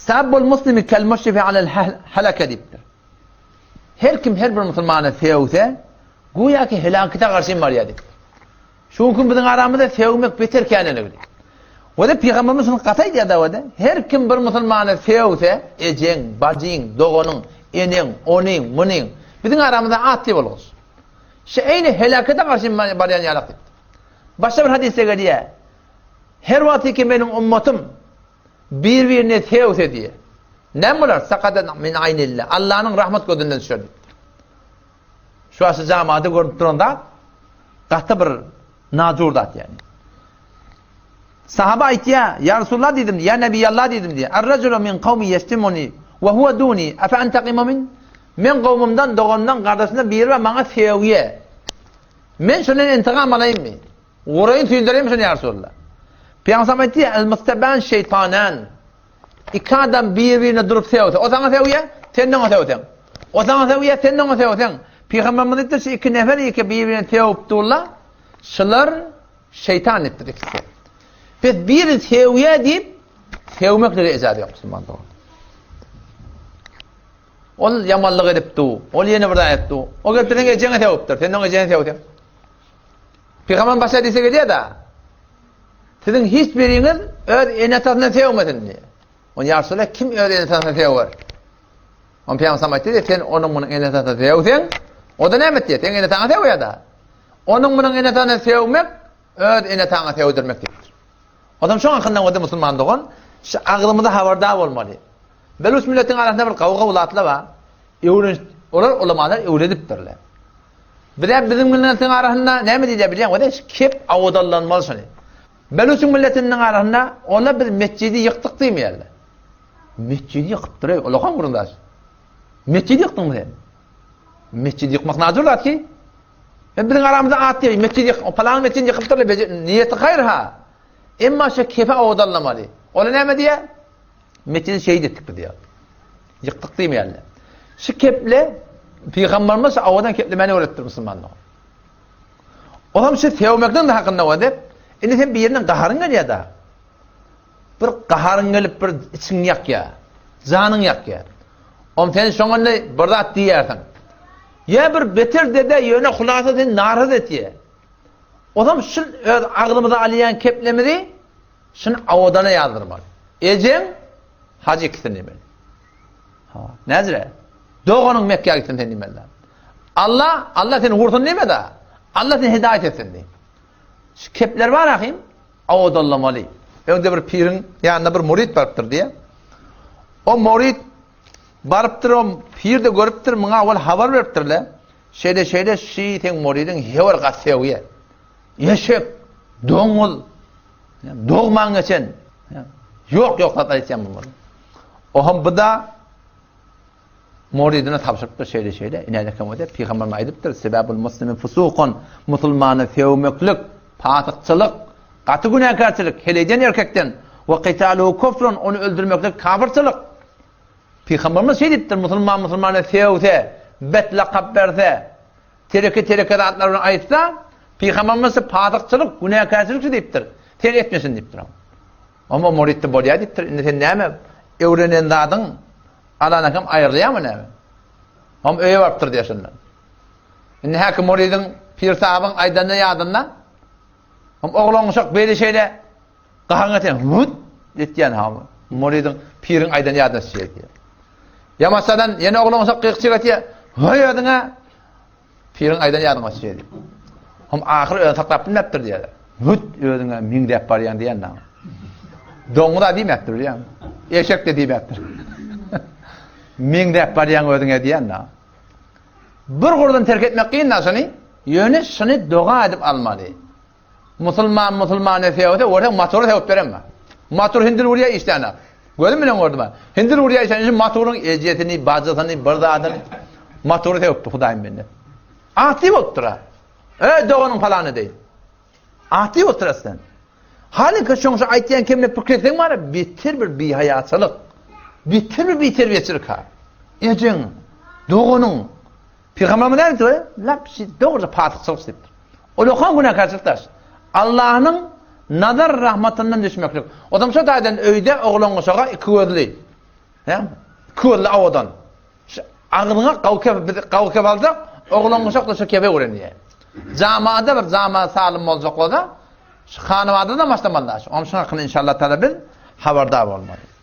Sabbul muslimi kel müşrifi alel halaka diýipdir. Her kim her bir musulmana sögse, güýä ki helakete garşy barýar diýipdir. Şu gün biziň aramyzda sögmek beter käneligi. Wada pygamberimiz şuny gaty aýdýar da wada. Her kim bir musulmana sögse, ejeň, bajyň, doganyň, eneň, onyň, munyň biziň aramyzda atly bolgus. Şu eýni helakete garşy barýan ýalak diýipdir. Başga bir hadysda gelýär. Her wagty ki meniň ummatym bir-birine sögse diýýär. Näme bolar? Sakadat min aýnillah. Allanyň rahmet gözünden düşer diýipdir. Şu wagt şu jamada görünip duran zat gaty bir najur zat ýani. Sahaba aýtýar, Ýa Resulullah diýdim, ýa Nebiýallah diýdim diýýär. Ar-rajulu min kawmi ýeştimuni we huwa duni, afa antaqimu min? Men kowmumdan, doganymdan, gardaşymdan biri bar, maňa sögýär. Men şondan intigam alaýynmy? Guraýyn, tüýdüreýinmi şony ýa Resulullah? Pygamberimiz aýtdy, El-mustaban şeýtanan. Iki adam bir-birine durup sögse, o saňa sögýär, sen-de oňa sögseň. O saňa sögýär, sen-de oňa sögseň. Pygamberimiz aýtdy, şu iki nefer iki bir-birine sögüp durlar, şular şeýtan diýipdir ikisi. Biz biri sögýär diýip, sögmeklige ejazet ýok musulman dogan. Ol ýamanlyk edip du, ol ýene bir zat edip du. O gelip seniň ejeňe sögüpdir, sen oň ejeňe sögseň. Pygamber başga diýse gelýär-de. Siziň hiç biriňiz öz ene-atasyna sögmesin diýýär. Ony ýa Resulallah kim öz ene-atasyna söger? Ony Pygamber aýtdy diýýär, sen onuň munuň ene-atasyna sögseň, o-da näme etýär? Seň ene-ataňa sögýär-de. Onuň munuň ene-atasyna sögmek öz ene-ataňa sögdürmek diýipdir. Onam şoň hakynda o-da musulman dogan, şu agzymyza habardar bolmaly. Belus milletiň arasynda bir gawy-gawy zatlar bar. Öwreniş, olar ulamalar öwredipdirler. Bizä biziň milletiň arasynda näme diýilýär bilýäňmi? Wada kep awadallanmaly şony. Beluçyň milletiniň arasynda olar biz metjidi ýykdyk diýmeýärler. Metjidi ýykypdyr eý, olakan gurundaş. Metjidi ýykdyňmy sen? Metjidi ýykmak najur zat ki. Men biziň aramyzda at diýip metjidi ýyk, palan metjidi ýykypdyrlar, niýeti haýyr ha. Emma şu kepe awadallamaly. Olar näme diýýär? Metjidi şehit etdik biz diýýär. Ýykdyk diýmeýärler. Şu keple Pygamberimiz şu awadan keplemäni öwretdi musulmanlara. Olam şu sevmekden de hakynda bar dep, indi sen biriniň gaharyň gelýär da. Bir gaharyň gelip bir içiň ýakýar. Janyň ýakýar. Om sen şoňa ne bir zat diýýärsiň. Ýa bir beter dede ýöne hulasa sen naraz etýär. Olam şu öz agzymyza alýan keplemizi Şuny awadana ýazdyrmaly. Ejeň haj gitsin diýmeli. Ha, näzire? Doganyň Mekgä gitsin sen diýmeli. Allah, Allah seni vursun diýme-de. Allah seni hidaýat etsin diý. Şu kepler bar ahim, awadallamaly. Öňde bir piriň ýanyna bir murid barypdyr diýe. O murid barypdyr, o pir de görüpdir, muňa ol habar beripdirle. Şeýle şeýle şi seň muridiň hewer gat sögýär. Eşek, doňuz, dogman geçen. Ýok, ýok zatlar aýtýan bunlar. Oham bu da muridine tabşyrypdyr şeýle şeýle. Ine kem öde pygamberimiz aýdypdyr, sebäbul muslimin fusukun, musulmany sögmeklik, fasykçylyk, gaty günäkärçilik, heleýden erkekden we qitaluhu kufrun, ony öldürmeklik kafirçilik. Pygamberimiz şeý diýipdir, musulman musulmany sögse, bet lakap berse, Tereke-tereke zatlar bilen aýtsa, Pygamberimiz fasykçylyk, günäkärçilik şu diýipdir. Sen etmesin diýipdir. Amma muritde bolýar diýipdir. Indi sen näme öwrenen zadyň alanakam aýrylýarmy näme? Hem öýe barypdyr diýär şondan. Indi häki muridiň pir sahabyň aýdanyny ýadynda. Hem oglan uşak beýle şeýle Gaharyň gelse, hut etýän ha. Muridiň, piriň aýdan ýadyna düşýär diýýär. Ýamaşadan ýene oglan bolsa gyýkçyk etýär. Hoý özüňe piriň aýdan ýadyňa düşýär diýip. Hom ahyr özüni saklap bilmepdir diýýär. Hut özüňe meňzäp barýaň diýen da. Doňuz-a diýmepdir bilýäňmi? Eşek-de diýmepdir. Meňzäp barýaň özüňe diýen da. Bir gurdan terk etmek kyn da şuny. Ýöne şuny doga edip almaly. Musulman musulmany sögse, görseň motory sögüp berenmi? Motor hindil urýar işdäne. Gözüm bilen gördüm. Hindil urýar işdäne. Şimdi motoryň ejesini, bajysyny, bir zadyny motory sögüpdi Hudaýym bende. Atly bolupdyr ha. Ey doganyň palany deý. Atly bolupdyr aslan. Halyka şoň şu aýtýan kemle pikir etseň bar, beter bir bihaýaçylyk. Beter bir biterbiýeçilik ha. Ejeň, doganyň Pygamberimiz näme diýipdir? Lap şi dogry fasykçylyk diýipdir. Ulakan günäkärçilik daş. Allah'yň nazar rahmatyndan düşmeklik. Odam şo taýdan öýde oglan-uşaga iki gözli. Hä? Közli awadan. Şu agzyňa gaw kep, biz gaw kep alsak, oglan guşak da şu kebe öwrenýär. Jamada bir jama salym boljak bolsa, şu hanabadadan başlamaly da. Onuň üçin inşallah taala biz habardar bolmaly.